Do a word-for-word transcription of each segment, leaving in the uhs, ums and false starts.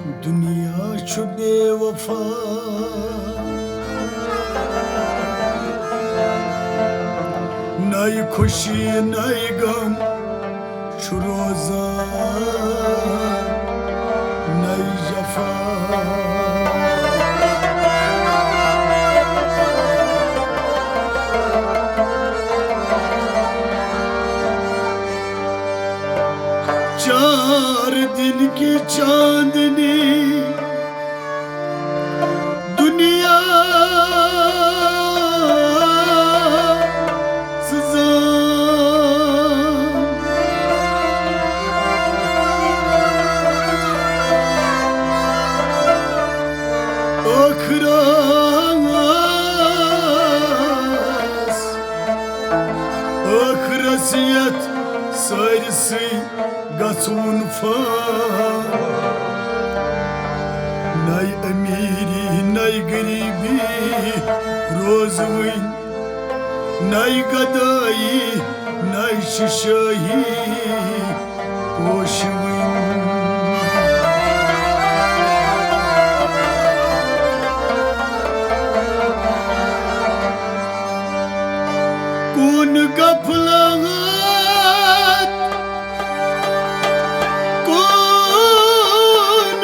دنیا چھُ بے وفا، نَے خوشی نَے غم چھُ روزان، نَے جفا۔ چار دن کی چاندنی دنیا سزان۔ ٲخرس، ٲخرس یتھ سٲرسٕے گژھُن فان۔ نَے امیٖری، نَے غریٖبی روزوٕنۍ، نَے گدٲیی، نَے چھِ شٲہی پوشوٕنۍ۔ کُن غفلت، کُن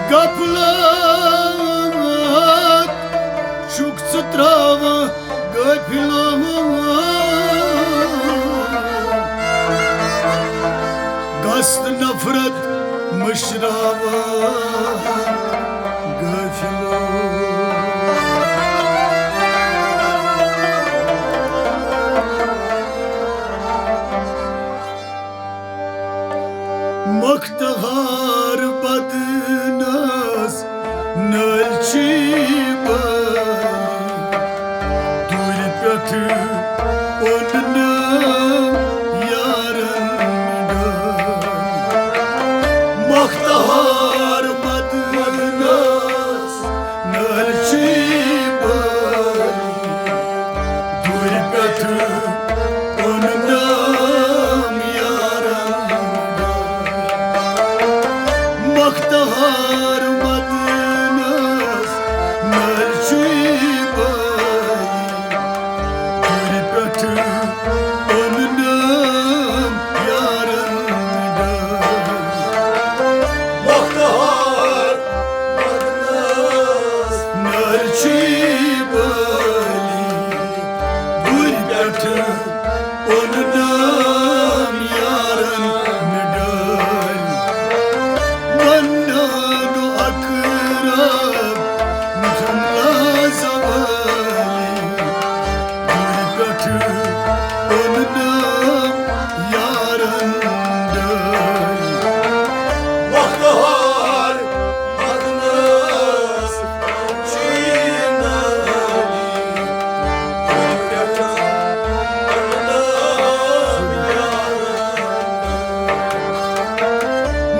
غفلت چھُکھ ژٕ ترٛاوان غٲفلو۔ گژھ نفرت مٔشراوان غٲفلو۔ مختہار بدنس نلچی بٲلی، دوٗرِ پٮ۪ٹھٕ اوٚن نہٕ یارن ڈٲلۍ۔ مختہار بدنس نلچی بٲلی، دوٗرِ پٮ۪ٹھٕ اوٚن نہٕ یارن۔ مختہار مدنس نلچی بٲلی، دوٗرِ پٮ۪ٹھٕ اوٚن نہٕ یارن ڈٲلۍ۔ مختہار مدنس نلچی بٲلی، دوٗرِ پٮ۪ٹھٕ اوٚن نہٕ یارن ڈٲلۍ۔ منان اقرب جملہ زوالی، دوٗرِ پٮ۪ٹھٕ اوٚن نہٕ یارن ڈٲلۍ۔ مختہار مدنس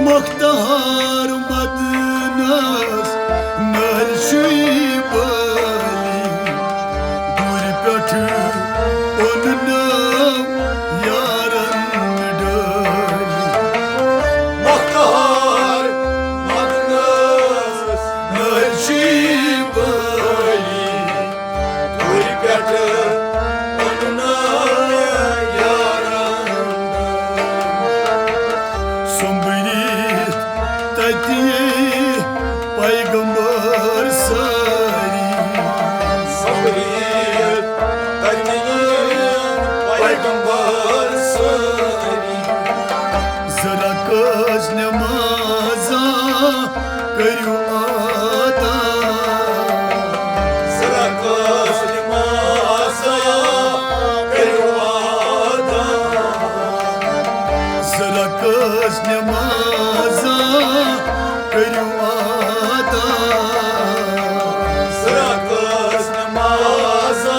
مختہار مدنس نلچی بٲلی، دوٗرِ پٮ۪ٹھٕ اوٚن نہٕ یارن ڈٲلۍ۔ مختہار مدنس نلچی بٲلی، دوٗرِ پٮ۪ٹھٕ اوٚن نہٕ یارن۔ سوٚمبرِتھ تَتہِ پیغمبر سٲری۔ سوٚمبرِتھ تَتہِ پیغمبر سٲری۔ زٕ رکعت نمازا کٔرِو ادا۔ زٕ رکعت نمازا کٔرِو ادا۔ زٕ رکعت نمازا کٔرِو ادا۔ زٕ رکعت نمازا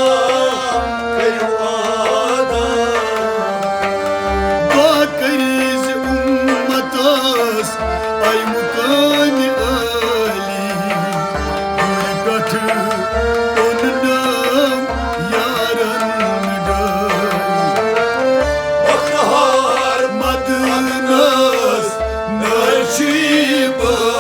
کٔرِو ادا۔ دعا کٔرِو زِ اُمتس آیہِ مُقامِ عٲلی۔ دوٗرِ پٮ۪ٹھٕ اوٚن نہٕ یارن ڈٲلۍ۔ مختہار مدنس نلچی بٲلی۔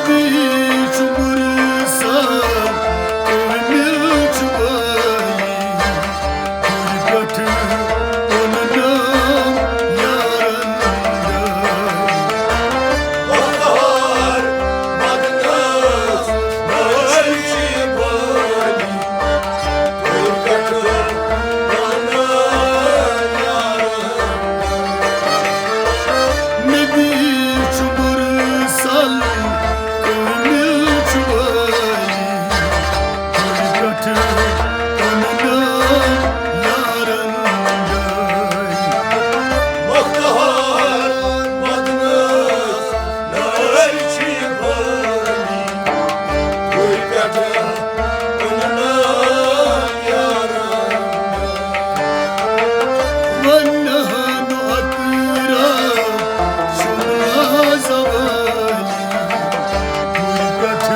چھُ مرسل، کٲمِل چھُ وٲلی، کُلۍ پٮ۪ٹھٕ اوٚننم یارن دٲے۔ بہار بدنس بٲے چھِ وٲلی، کُلۍ پٮ۪ٹھٕ اوٚننم یارن۔ نبی چھُ مرسل، کٲمِل چھُ وٲلی، کُلۍ پٮ۪ٹھٕ اوٚننم یارن دٲے۔ مختار مدنس نٲے چھِ وٲلی، کُلۍ پٮ۪ٹھٕ اوٚننم یارن۔ ونہٕ ہن اقرب شملہ زوٲلی، کُلۍ پٮ۪ٹھٕ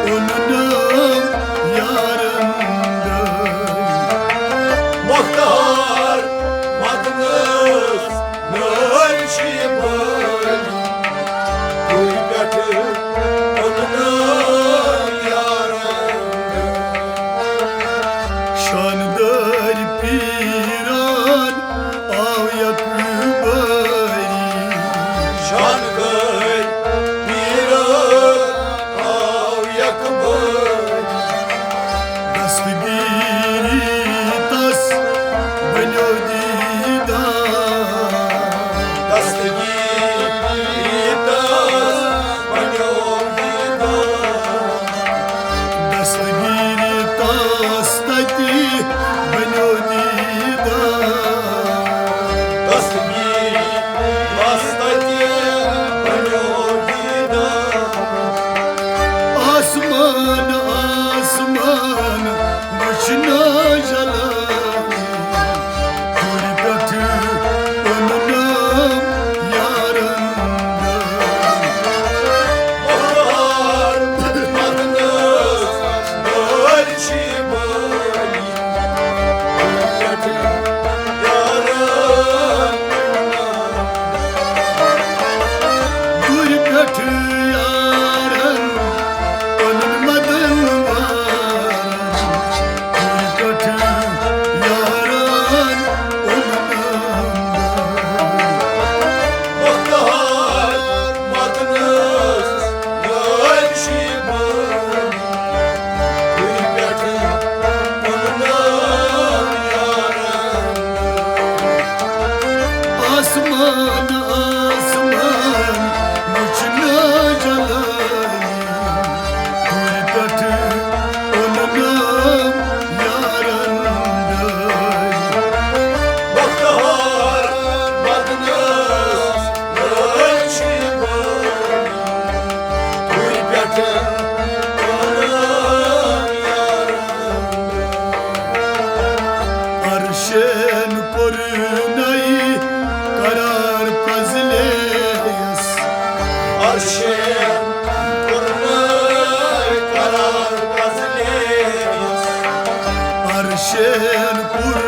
اوٚننم یارن دٲے۔ مختار مدنس نٲے چھِ وٲلی، کُلۍ پٮ۪ٹھٕ اوٚننم یارن۔ شاندٲرۍ پیٖران آو یکبٲری۔ شاندٲرۍ پیٖران آو یکبٲری۔ دستگیری تس بنیو دیدار۔ دستگیری تس بنیو دیدار۔ دستگیری تس تتی بنیو دیدار۔ دستگیری تس تتی بنیو دیدار۔ آسمان، آسمان وٕچھنہٕ جلٲلی، کُلۍ پٮ۪ٹھٕ اوٚننم یارن دٲے۔ بہار مدنس نٲے چھِ وٲلی، کُلۍ پٮ۪ٹھٕ یارن۔ دوٗرِ پٮ۪ٹھٕ یارن پنُن مدن وارن، دوٗرِ پٮ۪ٹھٕ یارن اوٚننم۔ مختار مدنس نٲے چھِ وٲلی، دوٗرِ پٮ۪ٹھٕ اوٚننم یارن۔ آسمان، آسمان وٕچھنہٕ جلٲلی، دوٗرِ پٮ۪ٹھٕ اوٚننم یارن دٲے۔ مختار مدنس نٲے چھِ وٲلی، دوٗرِ پٮ۪ٹھٕ اوٚننم یارن۔ عرشن کوٚر نَے قرار پرٛزلیس۔ عرشن کوٚر نَے قرار پرٛزلیس۔ عرشن کوٚر